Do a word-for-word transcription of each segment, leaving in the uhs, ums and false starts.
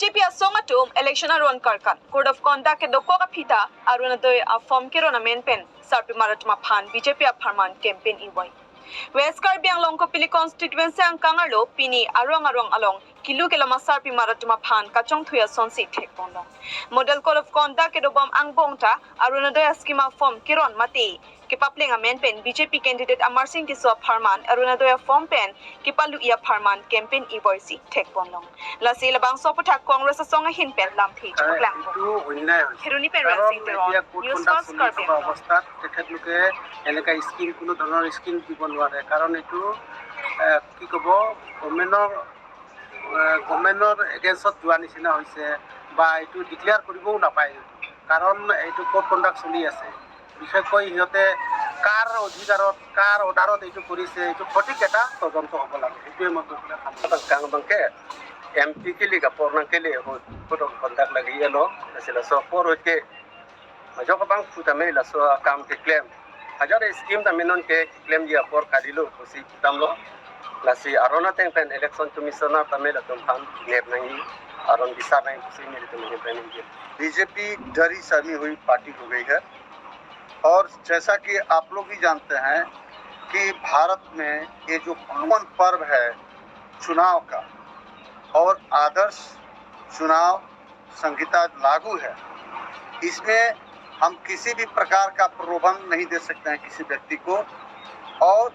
J P asong atum election aron karkan Code of Conduct kedokok aphi ta Orunodoi aform keron amen pen sarpimar atum aphan B J P apharman campaign ivoi. West Karbi Anglong Kopili constituency angkang arlo pini arong arong along kilu kelama sarpimar atum aphan kachongthui asonsi thekponlong. Model Code of Conduct kedobom angbong ta Orunodoi ascheme aform keron mate kepapleng amen pen B J P candidate Amarsing Tisso apharman Orunodoi aform pen kepalu-i apharman campaign ivoisi thekponlong. Lasi labangso aputhak Congress asong ahin pen lamthe chepaklang. এইটো অন্যায় হৈছে। Kheroni pen Rangsing Teron, News Fast Karbi Anglong. অৱস্থাত তেখেতলোকে এনেকা স্কিম, কোনো ধৰণৰ স্কিম দিব নোৱাৰে, কাৰণ এইটো এ, কি ক'ব, গভৰ্ণমেণ্টৰ এ, গভৰ্ণমেণ্টৰ এগেইনষ্টত যোৱা নিচিনা হৈছে বা এইটো ডিক্লেয়াৰ কৰিবও নাপায়, কাৰণ এইটো কোড কণ্ডাক্ট চলি আছে। বিশেষকৈ সিহঁতে কাৰ অধিকাৰত, কাৰ অৰ্ডাৰত এইটো কৰিছে, এইটো সঠিক এটা তদন্ত হ'ব লাগে, সেইটোৱে মই ক'বলৈ কাম। Kang abangke M P kili ka pornang kili ho, code of conduct lagi elo, sila so por ke majok abang pu tame laso akam keklem. Hajar scheme tame non ke klemji apor kalilo pusi putamlo. Lasi aron ateng pen election commissioner tame latum aphan nep nangji, aron bisar nangji pusi nelitum nep nangji. BJP डरी सहमी हुई पार्टी हो गई है। और जैसा कि आप लोग भी जानते हैं कि भारत में ये जो पावन पर्व है चुनाव का, और आदर्श चुनाव संहिता लागू है, इसमें हम किसी भी प्रकार का प्रलोभन नहीं दे सकते हैं किसी व्यक्ति को। और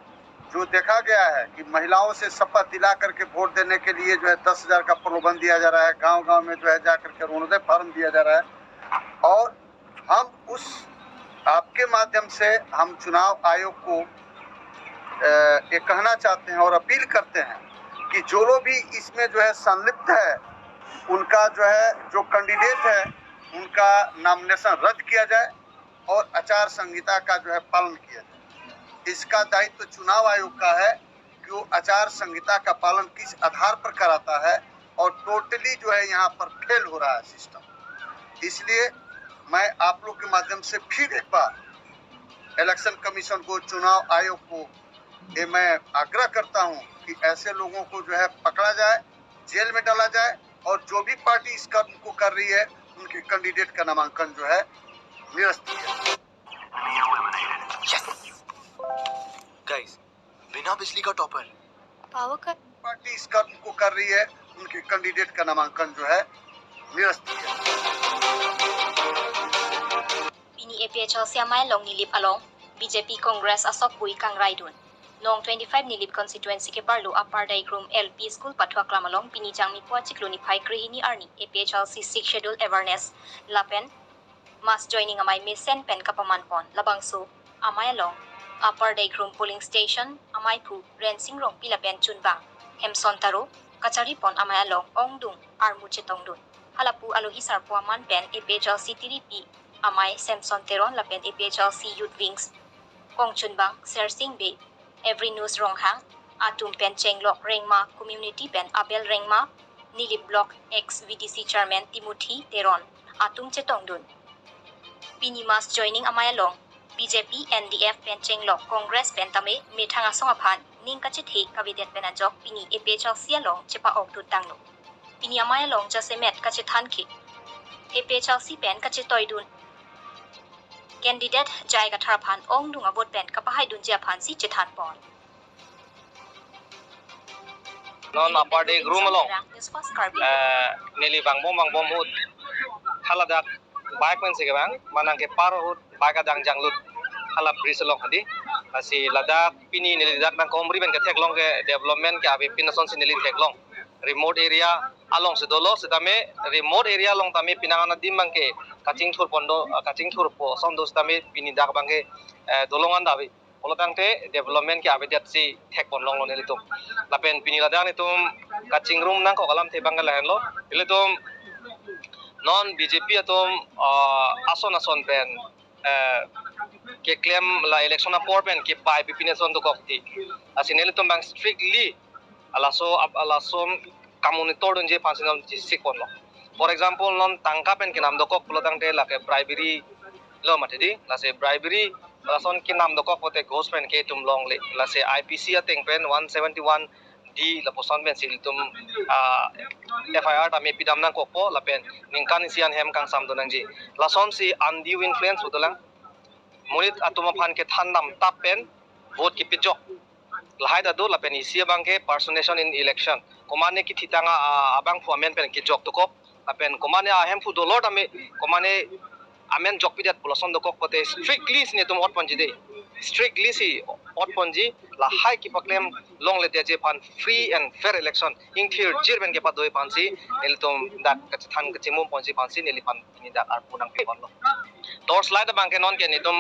जो देखा गया है कि महिलाओं से शपथ दिला करके वोट देने के लिए जो है दस हजार का प्रलोभन दिया जा रहा है, गांव-गांव में जो है जा करके अरुणोदय फॉर्म दिया जा रहा है, और हम उस, आपके माध्यम से हम चुनाव आयोग को, अ, ये कहना चाहते हैं और अपील करते हैं कि जो लोग भी इसमें जो है संलिप्त है, उनका जो है, जो कैंडिडेट है, उनका नॉमिनेशन रद्द किया जाए और आचार संहिता का जो है पालन किया जाए। इसका दायित्व चुनाव आयोग का है कि वो आचार संहिता का पालन किस आधार पर कराता है और टोटली जो है यहाँ पर फेल हो रहा है सिस्टम। इसलिए मैं आप लोग के माध्यम से फिर एक बार इलेक्शन कमीशन को, चुनाव आयोग को ये मैं आग्रह करता हूँ कि ऐसे लोगों को जो है पकड़ा जाए, जेल में डाला जाए और जो भी पार्टी इस कर्म को कर रही है उनके कैंडिडेट का नामांकन जो है निरस्त किया जाए। गाइस, बिना बिजली का टॉपर। Power cut. पार्टी इस कर्म को कर रही है उनके कैंडिडेट का नामांकन जो है निरस्त किया जाए। Pini A P H L C amei along Nilip along B J P Congress asopui kangraidun. Nong twenty-five Nilip constituency keparlo Upper Daigrum L P School pathu aklam along pini Jangmi po achiklo niphai krehini arni A P H L C Sixth Schedule awareness lapen mass joining amei mesen pen kapamanpon. Labangso amei along Upper Daigrum polling station ameiphu Rensing Rongpi lapen chunbang Hemson Taro kacharipon amei along ongdung armu chetongdun. Halapu alohi sarpo aman pen A P H L C tiripi amei Samson Teron lapen A P H L C Youth Wings kongchunbang Sersing Bey, Every News Ronghang atum pen chenglok Rengma community pen Abel Rengma, Nilip Block ex V D C Chairman Timothy Teron atum chetongdun. Pini mass joining amei along B J P, N D F pen chenglok Congress pen tame methang asong aphan ning kachethe kavedet pen ajok pini A P H L C along chepa-okdun tanglo. Pini amei along jasemet kachethan ke A P H L C pen kachetoidun candidate J I Kathar aphan ongdung avote pen kapahaidunji aphansi chethanpon. Non Upper Daigrum along, eh, neli vangbom vangbom ahut haladak bike pensi kevang, manang kepar ahut bike adang janglut hala bridge along hadi. Lasi ladak pini neli dak nangkomri pen ketheklong ke development ke avepin asonsi neli theklong. Remote area alongsi dolo, sitame remote area along tame penang an adim abangke kachingthurpon do, kachingthurpo ason do, sitame pini dak abangke, eh, dolong an ave. Pulo tangte development ke avedetsi thekponlonglo nelitum. Lapen pini ladak nelitum kachingrum nangkok alamthe abangke lahenlo. Nelitum non B J P atum, ah, ason ason pen, eh, keklem la election apor pen kepai pipine ason dokok ti. Lasi nelitum abang strictly alaso ap-, alaso kam monitordunji aphansi non chesik ponlo. For example, non tangka pen kenam dokok pulo tangte lake bribery lo mati di, lasi bribery lason kenam dokok pote ghosh pen ke itum longle, lasi I P C ateng pen one seventy-one di lapuson pensi ilitum, ah, F I R tame pidam nangkokpo lapen ningkan isi an hem kangsam do nangji. Lasonsi undue influence pu dolang. Monit atum aphan kethan dam tap pen vote kepajok. Lahai ta do lapen isi abang ke personation in election. Komane kithitang a, a, abangphu amen pen kejok dokok. Lapen komane ahemphu dolor tame komane amen jokpidet pu lason dokok pote strictly si netum otponji de. Strictly si otponji, lahai kepaklem longledetji aphan free and fair election ingthirjir pen kepadoi aphansi nelitum dak kachethan kachimum ponji aphansi neliphan pini dak arpu nangpiponlo. Torchlight abang ke non ke netum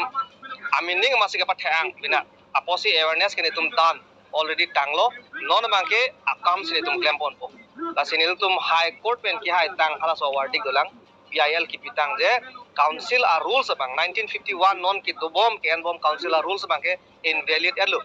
amining masi kepathang bina apotsi awareness ke netum done already tanglo, non abang ke akam si netum klemponpo. Lasi nelitum High Court pen kehai tang halaso verdict dolang, P I L kepitang je council a rules abang nineteen fifty-one non kedobom ke-enbom council a rules abang ke invalid etlo.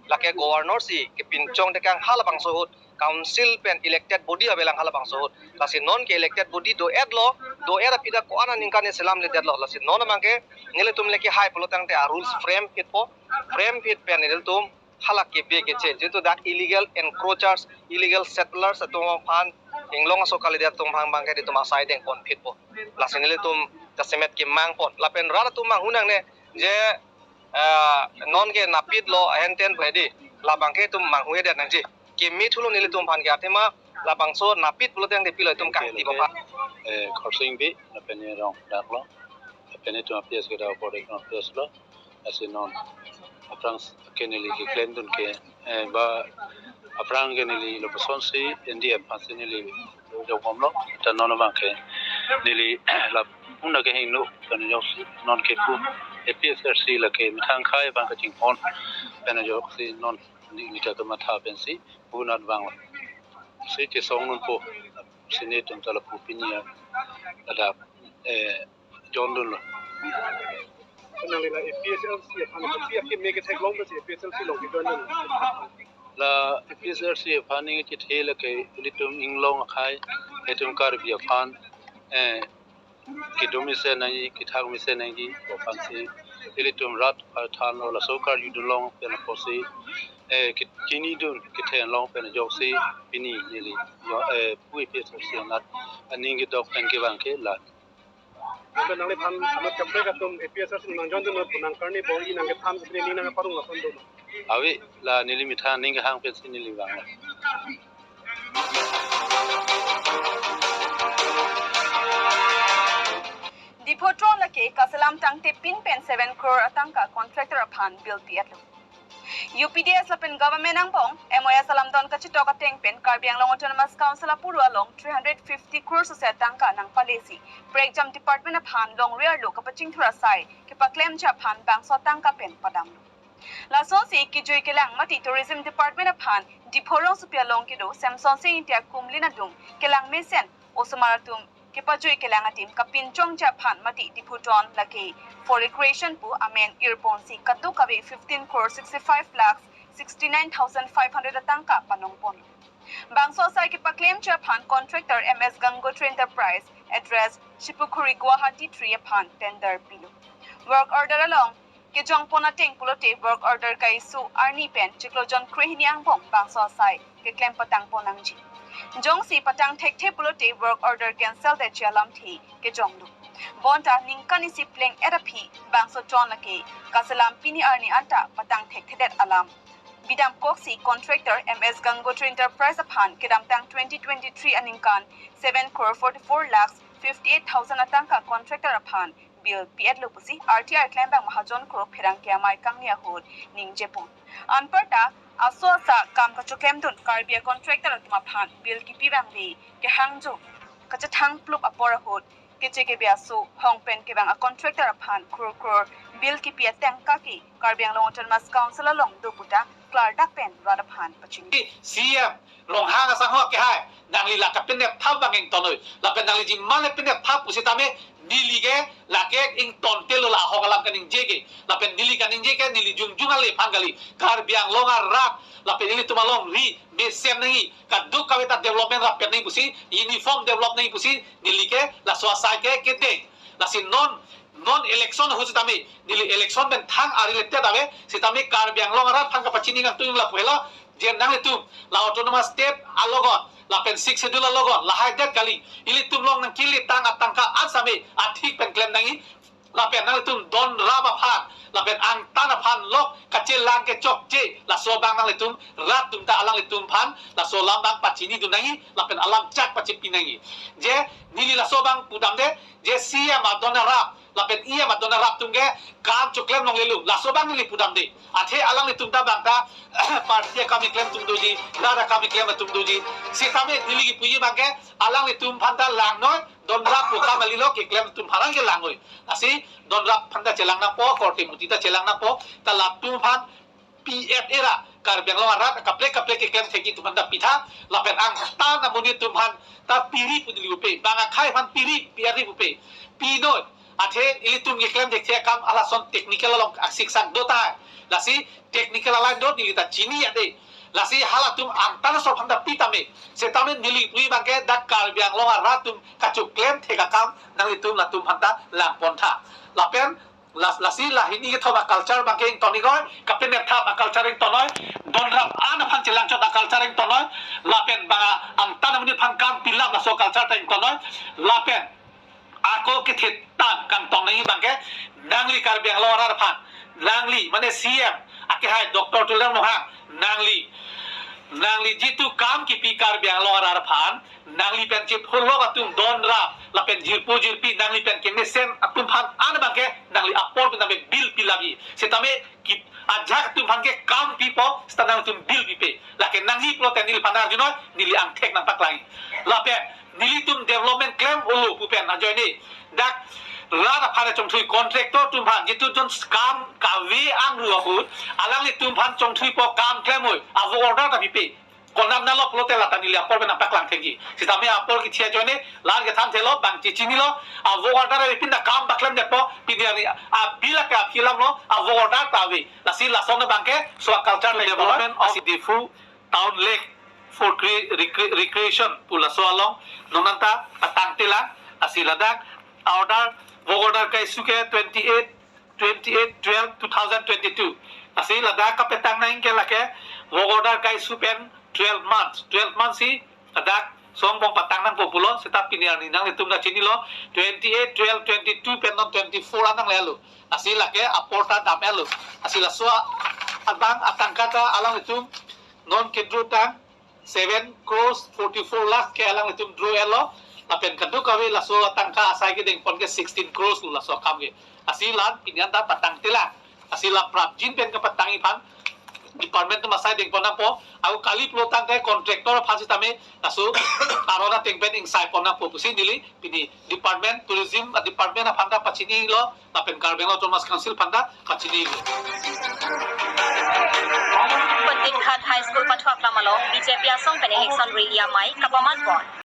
Lake governor si kepinchong tekang halabangso ahut, council pen elected body avelang halabangso ahut. Lasi non ke elected body do-etlo, do-et aphi ta ko-an aningkan selamledetlo. Lasi non abang ke nelitum le kehai pulo tangte a rules frame phitpo, frame phit pen nelitum hala kebe keche, jitu dak illegal encroachers, illegal settlers atum aphan, inglong aso kalidet atum aphan abang ke netum asai dengpon phitpo. Lasi nelitum jasemet kemangpon. Lapen rat atum manghu nangne je, eh, non ke napitlo ahenten pu hedi, labang ke itum manghuhedet nangji. Keme thulo nelitum aphan ke athema labangso napit pulo tangte pilo itum kangti bapa. Eh, Khorsing bi, lapen e rong daklo. Lapen itum a P S ke dak bor itum a P S lo. Lasi non aphrang ke neli keklemdun ke, eh, ba aphrang ke neli lapuson si N D F aphansi neli jokbomlo. Ta non abang ke neli lapu na kehingno pen ajoksi non ke pu A P H L C lake methang akhei abang kachinghon pen ajoksi non neli ta kematha pensi pu nat vanglo. Si chesong nunpo, si netum ta lapu pini ya ladak, eh, jondunlo. Nangli la A P H L C aphan, A P H L C aphan ke me ketheklong pensi A P H L C along ke jondun. La A P H L C aphan ning chethe lake ilitum inglong akhei, itum Karbi aphan, eh, kedo mesen nangji, kethak mesen nangji, aphansi ilitum rat aphan thanlo, laso karjudun long pen apotsi, eh, ke-, chinidun kethenlong pen ajoksi pini neli, yo, eh, pu A P H L C anat aning kedok pen kevang ke la. Lapen nangliphan anut kaprek atum A P H L C nangjondunnoi pu nangkarni bor-i nangkethan pini ning nangparong lason do ma? Ave, la neli methang ning kehang pensi neli vang. Diphu tron lake kaselam tangtepin pen seven crore atangka contractor aphan bill pi-etlo. U P D S lapen government angbong M O S alamdon kachetok ateng pen Karbi Anglong Autonomous Council apuru along three hundred fifty crore sose atangka nangpalesi prekjam department aphan longri arlo kapachingthur asai kepaklemji aphan bangso atangka pen padamlo. Lasonsi kejui kelang mate tourism department aphan Diphu rongsopi along kedo Semson Sing Ingti akumlin adung kelang mesen osomar atum kepajui kelang adim kapinchongji aphan mate Diphu tron lake for recreation pu amen irponsi kadokave fifteen crore sixty-five lakhs sixty-nine thousand five hundred atangka panongponlo. Bangso asai kepaklemji aphan contractor M S Gangotri Enterprise, address Shipukhuri, Guwahati three aphan tender pilo. Work order along kejongpon ateng pulote work order ka-issue arni pen chiklo jon krehini angbong bangso asai keklem patangpon nangji. Jongsi patang thekthe pulote work order cancel detji alamthe kejonglo. Bonta ningkan isi pleng-et aphi bangso tron lake kaselam pini arni anta patang thekthedet alam bidamkoksi contractor M S Gangotri Enterprise aphan kedamtang twenty twenty-three aningkan seven crore forty-four lakhs fifty-eight thousand atangka contractor aphan bill pi-etlo pusi R T I klembang Mahajon Group pherangke amei kangni ahut ningjepon. Anparta aso asa kam kachoklemdun Karbi a contractor atum aphan bill kipi vangve kehangjo kachethang plup apor ahut keche kebe aso hong pen kevang a contractor aphan crore crore bill kipi atangka ke Karbi Anglong Autonomous Council along do puta klardak pen rat aphan pachini. C M Ronghang asangho kehai, nangli la kapinep thap abang ingtonnoi. Lapen nangli jiman le pinep thap pusitame neli ke lake ingtontelo la ahok alam kaningje ke. Lapen neli kaningje ke neli jongjong ale aphan kali. Karbi Anglong arat lapen ilitum alongri mesen nangji, kadokave ta development rapet nangji pusi, uniform develop nangji pusi neli ke laso asai ke kedeng. Lasi non, non election ahut sitame, neli election pen thang ari letet ave sitame Karbi Anglong arat aphan kapachini kangtung lapu helo, Je nanglitum la autonomous state alogot lapen sixth schedule alogot lahai det kali, ilitum along nangkele tang atangka an same athik pen klem nangji. Lapen nanglitum donrap aphan lapen angtan aphan lok kachelang kechokche, laso abang nanglitum rat atum ta alanglitum aphan laso alam abang pachinidun nangji lapen alam chak pachipi nangji. Je neli laso abang pudamde, je C M adon arap lapen E M adon arap atum ke kam choklem longlelo, laso abang neli pudamde. Athe alanglitum ta bang ta party akam keklem atum doji, rat akam keklem atum doji. Sitame neli kipuji abang ke alanglitum aphan ta langnoi, donrap pu kam alilo, keklem atum aphan ke langnoi. Lasi donrap aphan ta chelang nangpo, korte muti ta chelang nangpo, ta latum aphan P F era Karbi Anglong arat kaprek kaprek keklem thekji atum aphan ta pitha, lapen angtan amonit atum aphan ta piri pu neli pupe, bang akhei aphan piri, piri pupe, pinoi. Athe ilitum keklem thekthe akam alason technical along asiksak do tahai. Lasi technical alam do neli ta chini ade. Lasi halatum angtan aso aphan ta pitame. Sitame neli puji abang ke dak Karbi Anglong arat atum kachoklem thek akam nanglitum latum aphan ta langpon tha. Lapen las-, lasi la hini kethom aculture abang ke ington iknoi, kapenet thap aculture ingtonnoi, donrap an aphan chelangchot aculture ingtonnoi, lapen bang angtan amonit aphan kam pilap laso aculture ta ingtonnoi, lapen ako kethe tang kangtong nangji abang ke nangli Karbi Anglong arat aphan, nangli mane C M akehai Doctor Tuliram Ronghang, nangli, nangli jitu kam kipi Karbi Anglong arat aphan, nangli pen chepholok atum donrap lapen jirpo jirpi nangli pen kemesen atum aphan an abang ke nangli apor pen nangli bill pilapji. Sitame ki ajak atum aphan ke kam pipo, seta nangtum bill pipe. Lake nangli pulote neliphan arjunoi, neli angthek nangpaklangji. Lapen nelitum development klem-olo pu pen ajoine dak rat aphan chongthui, contractor atum aphan, jitu jon kam kave angru ahut alanglitum aphan chongthuipo, kam klemnoi, a work order ta pipe. Konam nalo pulote lata neli apor pen nangpaklang thekji. Sitame apor kithi ajoine la-an kethan thelo, bang chechinilo, a work order ave, pini ta kam paklemdetpo, pini arni a bill ke aphi alamlo, a work order ta ave. Lasi lason abang ke so aculture le development of Diphu Town Lake for cre-, recre-, recreation pu laso along non an ta patangtelang. Lasi ladak order, work order ka-issue ke twenty-eight, twenty-eight twelve two thousand twenty-two. Lasi ladak kapatang nangji ke lake work order ka-issue pen twelve months, twelve months si ladak so angbong patang nangpo pulo, seta pini arni nanglitum ta chinilo, twenty-eight twelve twenty-two pen non twenty-four an nanglelo. Lasi lake apor ta dam-etlo. Lasi laso abang atangka ta alanglitum non ke-draw tang seven crores forty-four lakhs ke alanglitum draw-etlo. Lapen kadokave laso atangka asai kedengpon ke sixteen crores lo laso akam ke. Lasi la-an pini an ta patangtelang. Lasi la prapjin pen kapatangji aphan department atum asai dengpon nangpo. Ako kali pulo tangte contractor aphan sitame laso aron ateng pen ingsaipon nangpo pusi neli pini department, tourism department aphan ta pachinilo, lapen Karbi Anglong Autonomous Council aphan ta pachinilo. Pandit Ghat High School pathak lam along B J P asong pen election rally amei kapamanpon.